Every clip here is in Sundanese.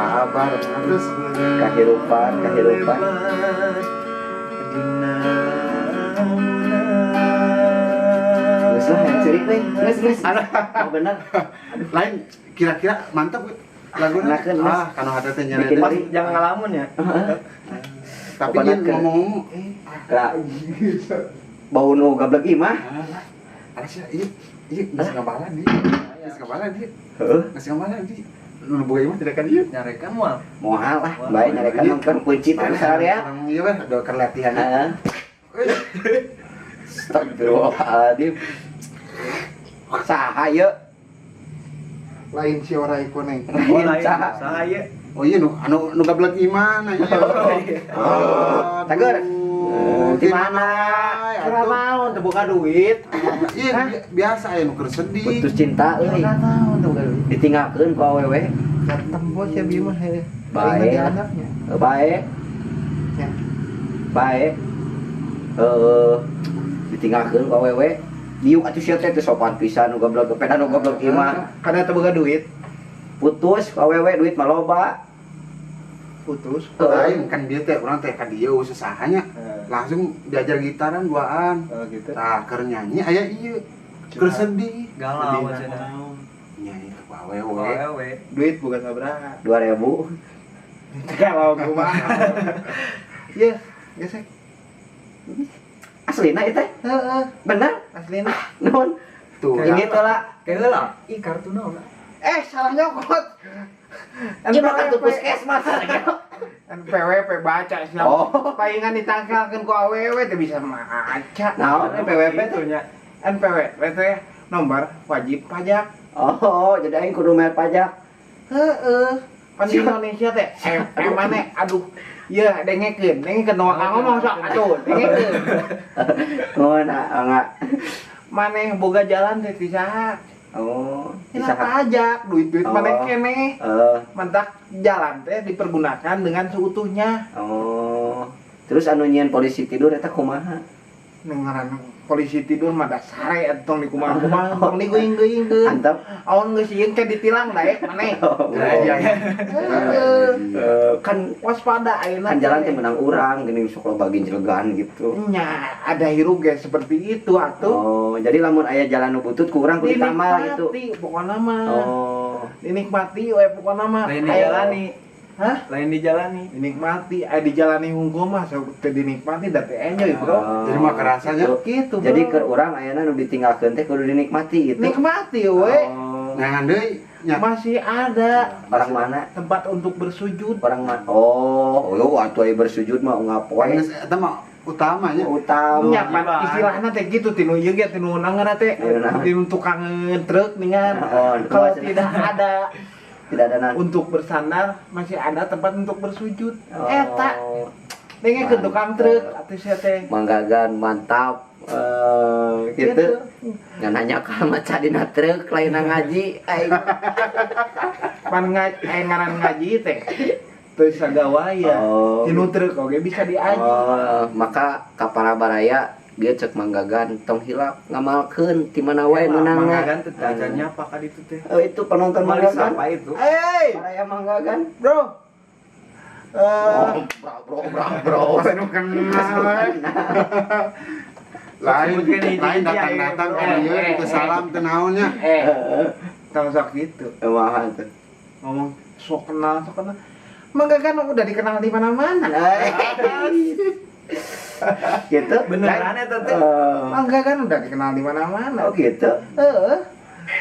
Sabar, terus. Kahirupan, kahirupan. Dina. Geus lah, yang ceurik we. Geus, geus. Oh, bener. Lain kira-kira mantap laguna. Enakeun, Mas. Ah, kanu hate teh Bikin nyere. Pas jangan ngalamun ya. Tapi Pokoknya dia ngomong-ngomong Lah. Bau nu gablek imah. Ah, sih, iya, iya, geus ngabalan ieu. Geus ngabalan ieu. Heeh. Geus ngabalan ieu. Nu boga imah tidak kan ieu. Nyarekan moal. Moal lah, bae nyarekan nonton kunci teh ya. Orang ieu kan ada keur latihan. Heeh. Astagfirullahaladzim. Saha ieu? Lain si orai koneng. Oh, lain. Saha? Saha ieu? Oh iya, nu anu nu gablek imah nah ieu. Oh, Tegur. Aduh, Di mana? Kira naon teu boga duit. Iya, biasa aya nu keur sedih. Putus cinta euy. Kira naon teu boga duit. Ditinggalkeun ku awewe. Tembos ya bieu mah heuh. Bae. Aing mah dihandapnya. Bae. Ya. Bae. Heeh. Ditinggalkeun ku awewe. Diuk atuh sia teh teu sopan pisan nu goblok peda nu goblok imah. Karena teu boga duit, Putus ku awewe, duit mah loba. Putus. Lain kan dia teh urang teh ka dieu sesahanya. Langsung diajar gitaran duaan. Oh gitu. Tah keur nyanyi aya ieu. Keur sedih. Galau cenah. Nyanyi ku awewe. Awewe. Duit boga sabaraha? 2000. Galau kumaha. Iya, gesek. Aslina ieu teh? Heeh, Bener? Aslina. Nuhun. Tuh. Ini teh lah. Kayak heula. Ih, kartu naon? Eh, salah nyokot. Ieu mah kartu puskesmas. NPWP baca siapa. Oh. Palingan ditangkalkeun ku awewe teh bisa maca. Naon NPWP Itu teh? nya. NPWP teh nomor wajib pajak. Oh, jadi aing kudu bayar pajak. Heeh. Pan di Indonesia teh emane aduh. Iya, dengekeun, dengekeun nu ngomong sok atuh, dengekeun. Oh, nah, enggak. Maneh boga jalan teh ti saha? Oh, Tina bisa. Pajak, duit-duit Oh. maneh keneh. Eh, Mantak jalan teh dipergunakan dengan seutuhnya. Oh. Terus anu nyieun polisi tidur eta kumaha? Ngaran polisi tidur mah dasare atuh, tong dikumaha-kumaha, tong diguing-guingkeun. Antep. Awan geus sieun ke ditilang daek maneh. Oh. Iya. Heeh. Eh, kan Waspada ayeuna. Kan jalan teh menang urang gini, sok loba ginjelegan gitu. Nya, ada hirup ge seperti itu atuh. Oh, jadi lamun aya jalan nu butut ku urang kudu ditamal gitu. Dinikmati pokokna mah. Oh. Dinikmati we pokokna mah. Lain dijalani. Hah? Lain dijalani. Dinikmati, aya dijalani hungkul mah sok teu dinikmati da teu enjoy, Bro. Oh, Jadi mah kerasanya. gitu. Gitu, Bro. Jadi ke urang ayeuna nu ditinggalkeun teh kudu dinikmati gitu. Nikmati we. Oh. Nyangan deui nya. Masih ada Orang mana? Tempat untuk bersujud. Orang mana? Oh, oh, atuh aya bersujud mah unggal poe. Geus eta mah utamanya. Utama. Nya pan Iya. istilahna teh gitu tinu ieu ge tinu nangeuna teh Tinu naon? tinu tukang truk ningan. Oh, Kalau kumaha? Tidak ada Tidak ada nan. Untuk bersandar, masih ada tempat untuk bersujud. Oh. Eta dengekeun tukang truk atuh sia teh. Manggagan mantap. Eh, gitu. Nggak nanya ka maca dina truk lain ngaji aing. Pan ngaran ngaji teh teu sagawaya. Oh. Tinu truk oge bisa diaji. Oh, maka ka para baraya dia cek Manggagan tong hilap ngamalkeun ti mana wae meunangna. Manggagan teh acaranya apa ka ditu teh? Oh, itu penonton Mali Manggagan. siapa itu? Hey, Baraya Manggagan. Bro. Eh, Oh, bro, bro, bro, bro. Pas nu kenal we. Lain Sebutkeun hiji-hiji lain datang-datang aya, kan bro. ieu teu salam teu naon nya. Eh, tong sok gitu. Kumaha tuh? Ngomong sok kenal, sok kenal. Mangga kan udah dikenal di mana-mana. Gitu. Beneran eta teh? Eh, Mangga kan udah dikenal di mana-mana. oh gitu. Heeh.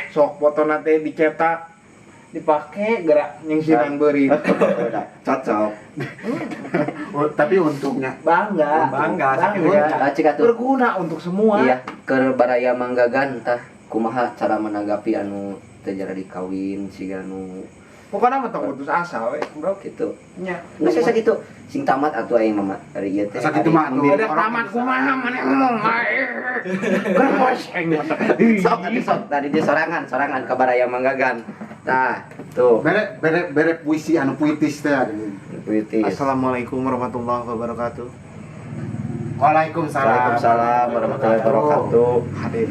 Sok foto nate dicetak, dipakai gerak nyingsiran beurit. Udah, cocok. Oh, tapi untungnya Bangga. Bangga, Bangga. Ah, cik atuh. Berguna untuk semua. Iya, ke baraya Manggagan tah kumaha cara menanggapi anu teu jadi kawin siga anu Pokoknya mah tong putus asa we, Bro. gitu. Nya. Geus sakitu sing tamat atuh aing mah ari ieu teh. Sakitu mah atuh. Udah tamat kumaha maneh ngomong ae. Geus aing mah. Sok atuh sok tadi dia sorangan, sorangan ke baraya Manggagan. Tah, tuh. Bere bere bere puisi anu puitis teh gini. Puitis. Assalamualaikum warahmatullahi wabarakatuh. Waalaikumsalam. Waalaikumsalam warahmatullahi wabarakatuh. Hadir.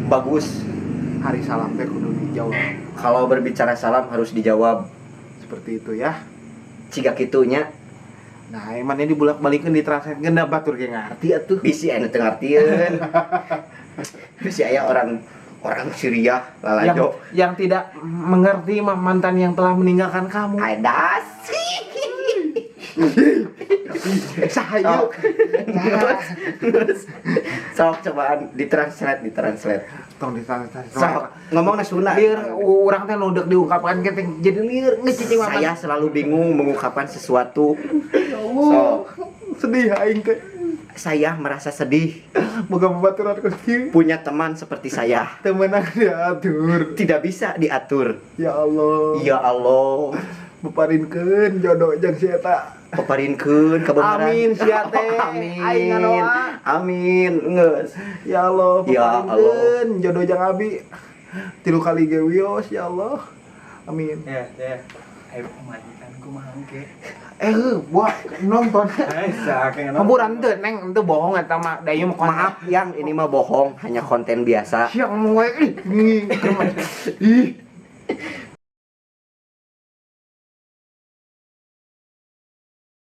Bagus. Hari salam teh kudu dijawab. Kalau berbicara salam harus dijawab. Seperti itu ya. Ciga kitunya. Nah, emang ini dibulak-balikin, ditranslatekeun, da batur ge ngarti atuh. Bisi anu teu ngartieun. Bisi aya orang orang Syria Yang lalajo. yang tidak mengerti mah mantan yang telah meninggalkan kamu. Adas. Sahayu. Sok. Terus, sok cobaan ditranslate, ditranslate. Tong ditranslate. Sok ngomongna Sunda. Lieur urang teh nu deuk diungkapkan ke teh jadi lieur geus cicing mah. Saya selalu bingung mengungkapkan sesuatu. Ya Allah. Sedih aing teh. Saya merasa sedih Boga babaturan kos kieu. Punya teman seperti saya. Teu meunang diatur. Tidak bisa diatur. Ya Allah. Ya Allah. Beparinkeun jodoh jeung si eta. Peparinkeun kabeungharan. Amin sia teh. Amin. Aing ngadoa. Amin. Geus. Ya Allah, Ya peparinkeun jodoh jang abi. Tilu kali ge wios, ya Allah. Amin. Ya, ya. Ayo majikan kumaha engke. Eh, heuh, buah nonton. Eh, saking Hampuran teu, Neng, teu bohong eta mah. Da ieu mah konten. Maaf yang ini mah bohong, hanya konten biasa. Sia ngomong wae ih. Ih. Ih.